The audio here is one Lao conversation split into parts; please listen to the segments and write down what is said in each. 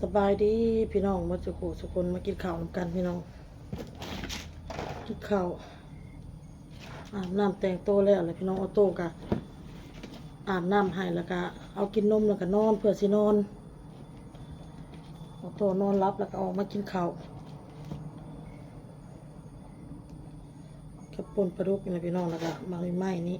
ສະບາຍດີພີ່ນ້ອງໝົດສູ່ຜູ້ສູ່ຄົນ ມາກິນເຂົ້ານຳກັນພີ່ນ້ອງ. ກິນເຂົ້າ ອາບນ້ຳແຕ່ງໂຕແລ້ວ ແລ້ວພີ່ນ້ອງ ອອໂຕ້ກະອາບນ້ຳໃຫ້ ແລ້ວກະເອົາກິນນົມ ແລ້ວກະນອນ ເພື່ອຊິນອນ. ອອໂຕ້ນອນຫຼັບ ແລ້ວກະອອກມາກິນເຂົ້າ ກັບປົ່ນປາດຸກນີ້ແຫຼະພີ່ນ້ອງ ແລ້ວກະໝາກໄມ້ນີ້.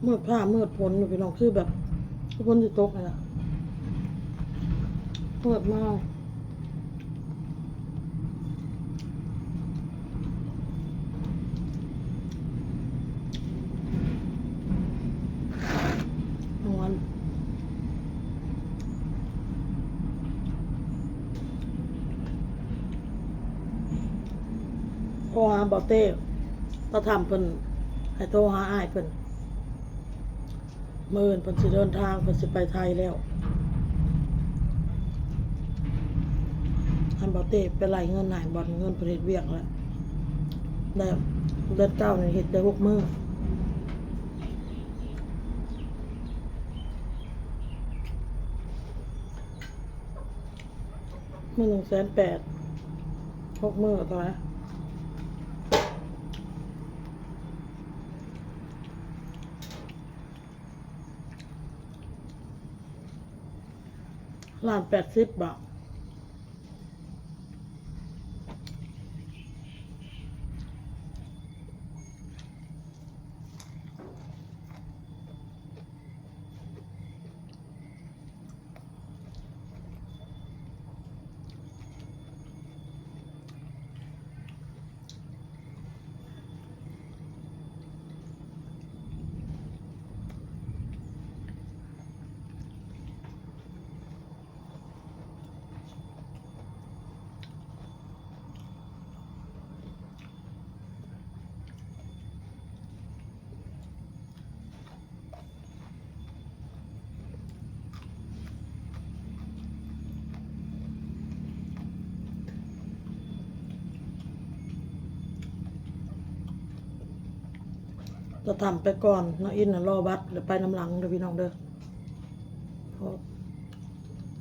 ມືດຟ້າມືດຝົນຢູ່ພີ່ນ້ອງ ຄືແບບ ຄືຝົນຊິຕົກນີ້ລະ ມືດມາ. ໂທຫາບ່າວເຕ້ ຕາຖໍ້າເພິ່ນ ໃຫ້ໂທຫາອ້າຍເພິ່ນ. ມື້ອື່ນເພິ່ນຊິເດີນທາງ ເພິ່ນຊິໄປໄທແລ້ວ. ໃຫ້ບ່າວເຕ້ໄປໄລ່ເງິນໃຫ້ ບ່ອນເງິນເພິ່ນເຮັດວຽກແລ້ວ ໄດ້ເດືອນເກົ້ານີ້ເຮັດໄດ້ຫົກມື້. ມື້ໜຶ່ງແສນແປດ ຫົກມື້ເທົ່າໃດ? ລ້ານແປດສິບບໍ? ຕາຖໍ້າໄປກ່ອນ ນ້ອງອິນນະລໍບັດ ແລ້ວໄປນຳຫຼັງເດີພີ່ນ້ອງເດີ. ຕ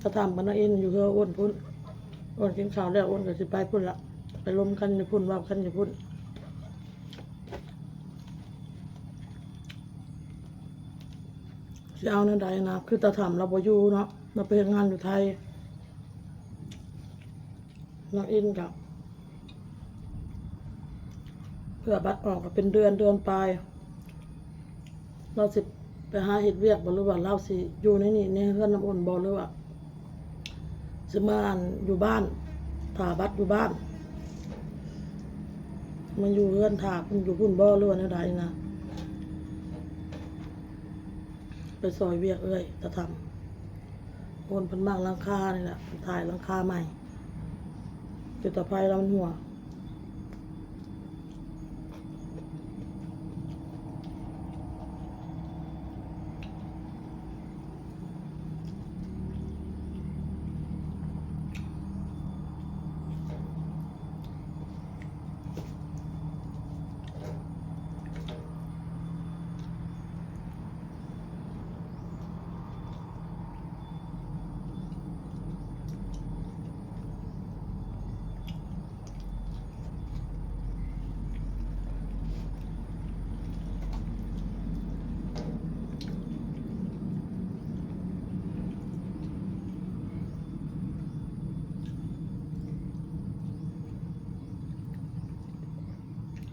າຖໍ້າກັບນ້ອງອິນຢູ່ເຮືອອ້ວນພຸ້ນ ອ້ວນກິນເຂົ້າແລ້ວ ອ້ວນກໍຊິໄປພຸ້ນລະ ໄປລົມກັນຢູ່ພຸ້ນ ເວົ້າກັນຢູ່ພຸ້ນ. ຊິເອົາແນວໃດນະ ຄືຕາຖໍ້າລາວບໍ່ຢູ່ເນາະ ລາວໄປເຮັດງານຢູ່ໄທ. ນ້ອງອິນກໍເພື່ອບັດອອກກໍເປັນເດືອນ ເດືອນປາຍ ລາວຊິໄປຫາເຮັດວຽກບໍ່ ຫຼືວ່າລາວຊິຢູ່ໃນນີ້ ໃນເຮືອນນ້ຳອຸ່ນບໍ່ ຫຼືວ່າ ຊິມາ ອັນ ຢູ່ບ້ານ ຖ້າບັດຢູ່ບ້ານ ມາຢູ່ເຮືອນຖ້າເພິ່ນຢູ່ພຸ້ນບໍ່ ຫຼືວ່າແນວໃດນະ ໄປຊ່ອຍວຽກເອື້ອຍຕາຖໍ້າ. ໂອນເພິ່ນມາຫຼັງຄານີ້ແຫຼະ ເພິ່ນຖ່າຍຫຼັງຄາໃໝ່ ເປັນຕາໄພລະມັນຮົ່ວ.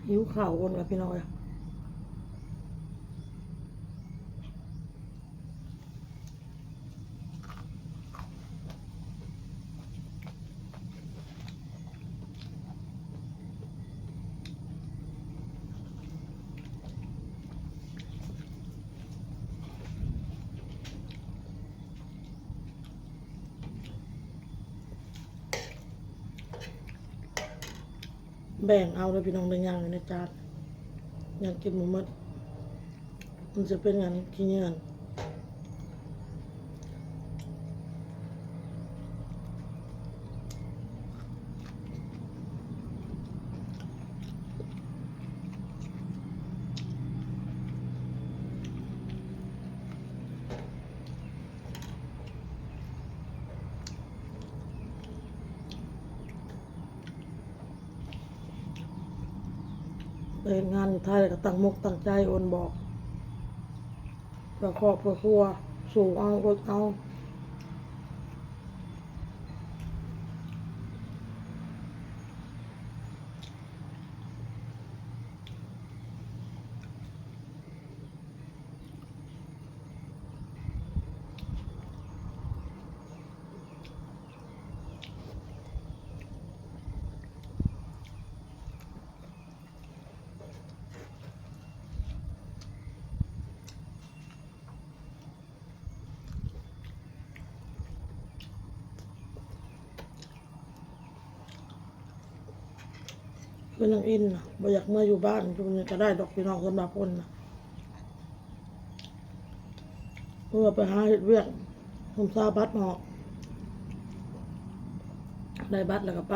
ຫິວເຂົ້າຄົນລະພີ່ນ້ອງເອີຍ. ແບ່ງເອົາເດີພີ່ນ້ອງເດີ ຍ່າງຢູ່ໃນຈານ ຍ່າງກິນບໍ່ໝົດ ມັນຈະເປັນອັນຂີ້ເຫຍື້ອນ. ໄປເຮັດງານຢູ່ໄທກໍຕັ້ງມົກຕັ້ງໃຈ ໂອນບອກ ເພື່ອຄອບເພື່ອຄົວ ສູ້ເອົາ ອົດເອົາ. ເພິ່ນຍັງອິນນະ ບໍ່ຢາກເມືອຢູ່ບ້ານ ຢູ່ນີ້ກໍໄດ້ດອກພີ່ນ້ອງ ສຳລັບເພິ່ນນະ ເພິ່ນວ່າໄປຫາເຮັດວຽກ ຫົ່ມຊາບັດເນາະ ໄດ້ບັດແລ້ວກໍໄປ.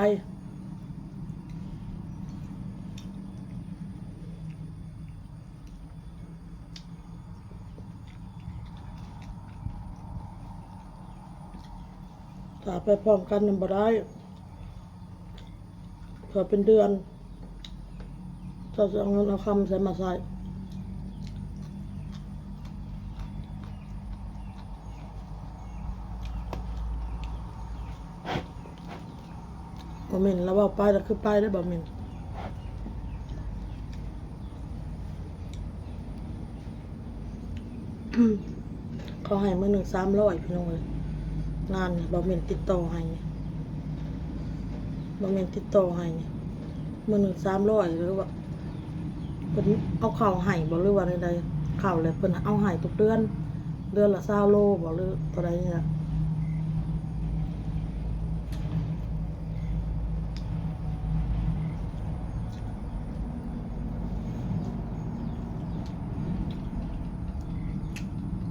ຖ້າໄປພ້ອມກັນນັ້ນບໍ່ໄດ້ ຖ້າເປັນເດືອນ ເຈົ້າຈະເອົາເງິນເອົາຄຳໃສມາໃຊ້? ບໍ່ແມ່ນລາວເວົ້າໄປລະຄືໄປເດ້ ບໍ່ແມ່ນ. ເຂົາໃຫ້ມື້ໜຶ່ງສາມຮ້ອຍພີ່ນ້ອງເອີຍ ງານນີ້ ບໍ່ແມ່ນຕິດຕໍ່ໃຫ້ ບໍ່ແມ່ນຕິດຕໍ່ໃຫ້ ມື້ໜຶ່ງສາມຮ້ອຍ ຫຼືວ່າ ເພິ່ນເອົາເຂົ້າໃຫ້ບໍ່ ຫຼືວ່າແນວໃດ? ເຂົ້າແຫຼະ ເພິ່ນເອົາໃຫ້ທຸກເດືອນ ເດືອນລະຊາວໂລບໍ່ ຫຼືເທົ່າໃດນີ້ລະ?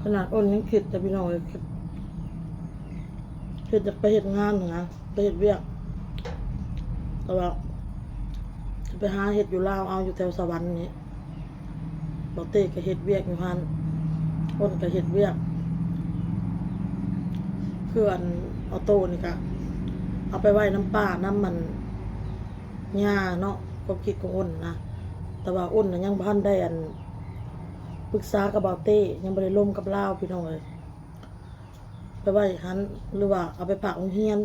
ຂະໜາດອ້ນຍັງຄິດເດ້ພີ່ນ້ອງເອີຍ ຄິດຢາກໄປເຮັດງານຫັ້ນນະ ໄປເຮັດວຽກ ແຕ່ວ່າຈະໄປຫາເຮັດຢູ່ລາວເອົາ ຢູ່ແຖວສະຫວັນນີ້ ບ່າວເຕ້ກໍເຮັດວຽກຢູ່ຫັ້ນ ອ້ນກໍເຮັດວຽກ ຄືອັນອອໂຕ້ນີ້ກໍເອົາໄປໄວ້ນຳປ້າ ນຳອັນຍ່າເນາະ ຄວາມຄິດຂອງອ້ນນະ ແຕ່ວ່າອ້ນນະຍັງບໍ່ທັນໄດ້ອັນ ປຶກສາກັບບ່າວເຕ້ ຍັງບໍ່ໄດ້ລົມກັບລາວພີ່ນ້ອງເອີຍ ໄປໄວ້ຫັ້ນ ຫຼືວ່າເອົາໄປຝາກໂຮງຮຽນ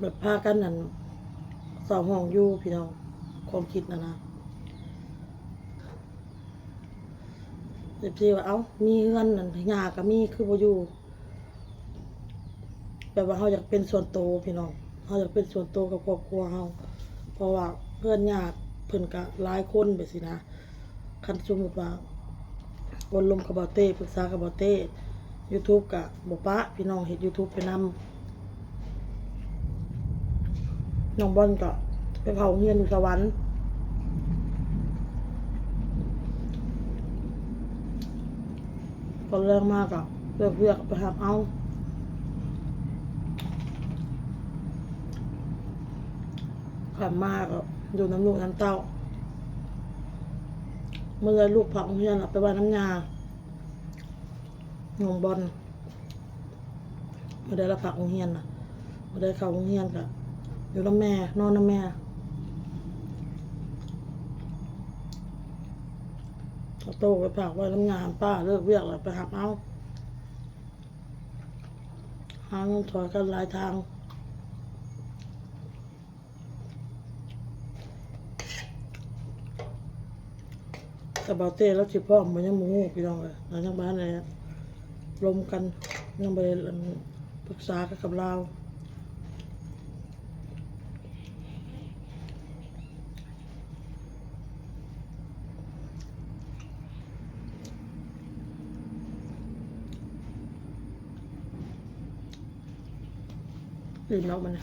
ແບບພາກັນອັນເຊົ່າຫ້ອງຢູ່ພີ່ນ້ອງ ຄວາມຄິດນະນະ ເອັຟຊີ ວ່າ ເອົ້າ ມີເຮືອນນັ້ນ ຍ່າກໍມີ ຄືບໍ່ຢູ່? ແບບວ່າເຮົາຢາກເປັນສ່ວນໂຕພີ່ນ້ອງ ເຮົາຢາກເປັນສ່ວນໂຕກັບຄອບຄົວເຮົາ ເພາະວ່າເພື່ອນຍາດເພິ່ນກະຫຼາຍຄົນແບບຊີ້ນະ ຄັນສົມມຸດວ່າໂອ້ລົມກັບບ່າວເຕ້ ປຶກສາກັບບ່າວເຕ້ ຢູທູບກະບໍ່ປະພີ່ນ້ອງ ເຮັດຢູທູບໄປນຳ. ນ້ອງບອນກໍໄປເຂົ້າໂຮງຮຽນຢູ່ສະຫວັນ ຕອນແລງມາກໍເລີກວຽກໄປຮັບເອົາ ຂ້າມມາກໍຢູ່ນຳລູກນຳເຕົ້າ ມື້ໃດລູກເຂົ້າໂຮງຮຽນ ເອົາໄປໄວ້ນຳຍ່າ ນ້ອງບອນ ບໍ່ໄດ້ລະພັກໂຮງຮຽນນະ ບໍ່ໄດ້ເຂົ້າໂຮງຮຽນກະຢູ່ນຳແມ່ ນອນນຳແມ່ ເອົາໂຕໄປຝາກໄວ້ນຳຍ່ານຳປ້າ ເລີກວຽກແລ້ວໄປຮັບເອົາ ຫາເງິນຊ່ອຍກັນຫຼາຍທາງ. ແຕ່ບ່າວເຕ້ລາວຊິພ້ອມບໍ່ ຍັງບໍ່ຮູ້ພີ່ນ້ອງເອີຍ ລາວຍັງບໍ່ທັນໄດ້ລົມກັນ ຍັງບໍ່ໄດ້ປຶກສາກັນກັບລາວ. ອີ່ມແລ້ວບັດນີ້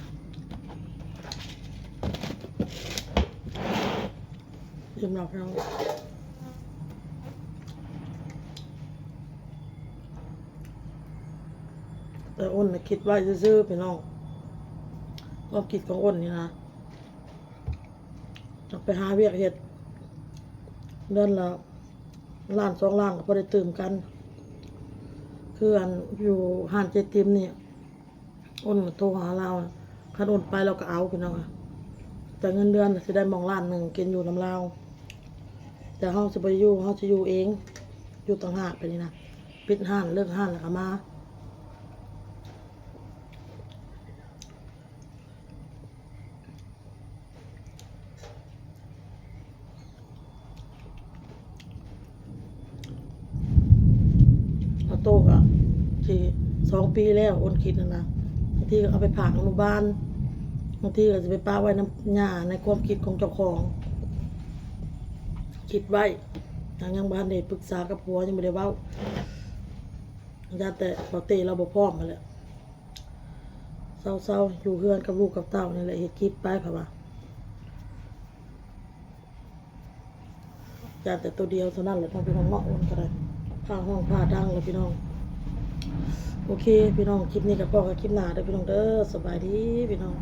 ກິນແລ້ວພີ່ນ້ອງ ແຕ່ອ້ນນະຄິດໄວ້ຊື່ໆ ພີ່ນ້ອງ ຄວາມຄິດຂອງອ້ນນີ້ນະ ຈະໄປຫາວຽກເຮັດ ເດືອນລະລ້ານສອງລ້ານກໍພໍໄດ້ຕື່ມກັນ ຄືອັນຢູ່ຮ້ານເຈຕິມນີ້ ອ້ນໂທຫາລາວ ຄັນອ້ນໄປລາວກໍເອົາ ພີ່ນ້ອງ ແຕ່ເງິນເດືອນຊິໄດ້ໝ່ອງລ້ານໜຶ່ງ ກິນຢູ່ນຳລາວ ແຕ່ເຮົາຊິບໍ່ໄດ້ຢູ່ ເຮົາຊິຢູ່ເອງ ຢູ່ຕ່າງຫາກໄປນີ້ນະ ປິດຮ້ານ ເລີກຮ້ານແລ້ວກໍມາ. ອອໂຕ້ກໍຊິສອງປີແລ້ວ ອ້ນຄິດຫັ້ນນະ ບາງທີກໍເອົາໄປຝາກອະນຸບານ ບາງທີກໍຊິໄປປະໄວ້ນຳຍ່າ ໃນຄວາມຄິດຂອງເຈົ້າຂອງ ຄິດໄວ້ ຍັງ ຍັງບໍ່ທັນໄດ້ປຶກສາກັບຜົວ ຍັງບໍ່ໄດ້ເວົ້າ ຢ້ານແຕ່ບ່າວເຕ້ລາວບໍ່ພ້ອມຫັ້ນແຫຼະ. ເຊົາໆ ຢູ່ເຮືອນກັບລູກກັບເຕົ້ານີ້ແຫຼະ ເຮັດກິດໄປ ເພາະວ່າຢ້ານແຕ່ໂຕດຽວເທົ່ານັ້ນແຫຼະ ພີ່ນ້ອງເນາະ ມັນກໍໄດ້ ຟ້າຮ້ອງຟ້າດັງແລ້ວ ພີ່ນ້ອງ. ໂອເຄ ພີ່ນ້ອງ ຄລິບນີ້ກໍພໍ້ກັນຄລິບໜ້າເດີ ພີ່ນ້ອງເດີ ສະບາຍດີ ພີ່ນ້ອງ.